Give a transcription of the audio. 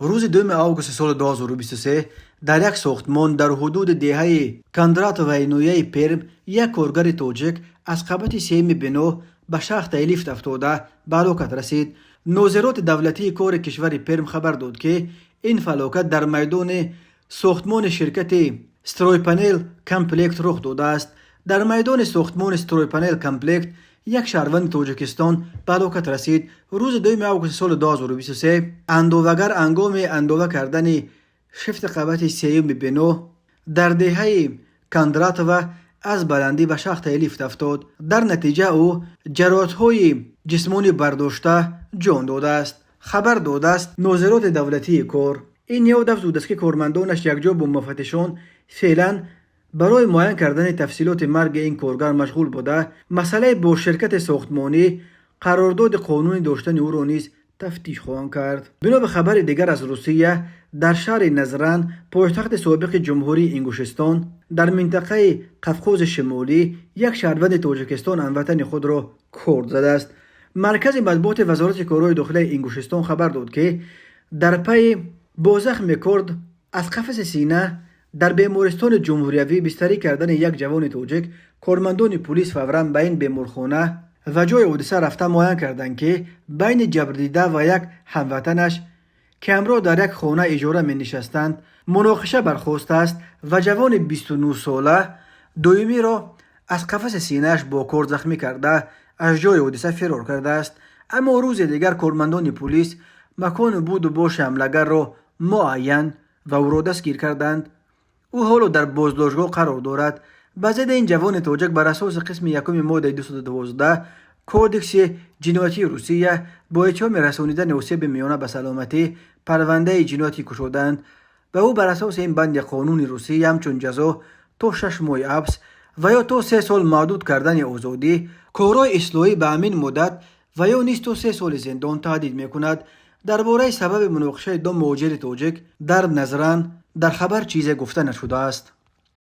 Рӯзи 2 августи соли 2023 дар як сохтмон дар ҳудуди деҳаи Кондратоваи ноҳияи Перм як коргари тоҷик аз қабати сеюми бино ба шахтаи лифт афтода, ба ҳалокат расид. Нозироти давлатии кори кишвари Перм хабар дод, ки ин фалокат дар майдони сохтмони ширкати «Стройпанел Комплект» рух додааст. Дар майдони сохтмони «Стройпанел Комплект» як шаҳрванди Тоҷикистон ба ҳалокат расид. Рӯзи 2 августи соли 2023 андовагар ҳангоми андова кардани шифти қабати сеюми бино дар деҳаи Кондратова аз баландӣ ба шахтаи лифт афтод. Дар натиҷа ӯ ҷароҳатҳои ҷисмонӣ бардошта, ҷон додааст, хабар додааст нозироти давлатии кор. Ин ниҳод афзудааст, ки кормандонаш якҷо бо муфаттишон феълан барои муайян кардани тафсилоти марги ин коргар машғул буда, масъалаи бо ширкати сохтмонӣ қарордоди қонунӣ доштани ӯро низ тафтиш хоҳанд кард. Бино ба хабари дигар аз Русия, дар шаҳри Назран, пойтахти собиқи Ҷумҳурии Ингушистон дар минтақаи Қавқози Шимолӣ, як шаҳрванди Тоҷикистон ҳамватани худро корд задааст. Маркази матбуоти Вазорати корҳои дохилаи Ингушистон хабар дод, ки дар пайи бо захми корд аз қафаси сина дар бемористони ҷумҳуриявӣ бистарӣ кардани як ҷавони тоҷик, кормандони пулис фавран ба ин беморхона ва ҷои ҳодиса рафта, муайян карданд, ки байни ҷабрдида ва як ҳамватанаш, ки ҳамроҳ дар як хона иҷора менишастанд, муноқиша бархостааст ва ҷавони 29-сола дуюмиро аз қафаси синааш бо корд захмӣ карда, аз ҷои ҳодиса фирор кардааст. Аммо рӯзи дигар кормандони пулис макони буду боши ҳамлагарро муайян ва ӯро дастгир карданд. Ӯ ҳоло дар боздоштгоҳ қарор дорад. Ба зидди ин ҷавони тоҷик бар асоси қисми якуми моддаи 212 Кодекси ҷиноятии Русия бо иттиҳоми расонидани осеби миёна ба саломатӣ парвандаи ҷиноятӣ кушоданд ва ӯ бар асоси ин банди қонуни Русия ҳамчун ҷазо то 6 моҳи ҳабс ва ё то 3 сол маҳдуд кардани озодӣ, корҳои ислоҳӣ ба ҳамин муддат ва ё низ то 3 соли зиндон таҳдид мекунад. Дар бораи сабаби муноқишаи ду муҳоҷири тоҷик дар Назран дар хабар чизе гуфта нашудааст.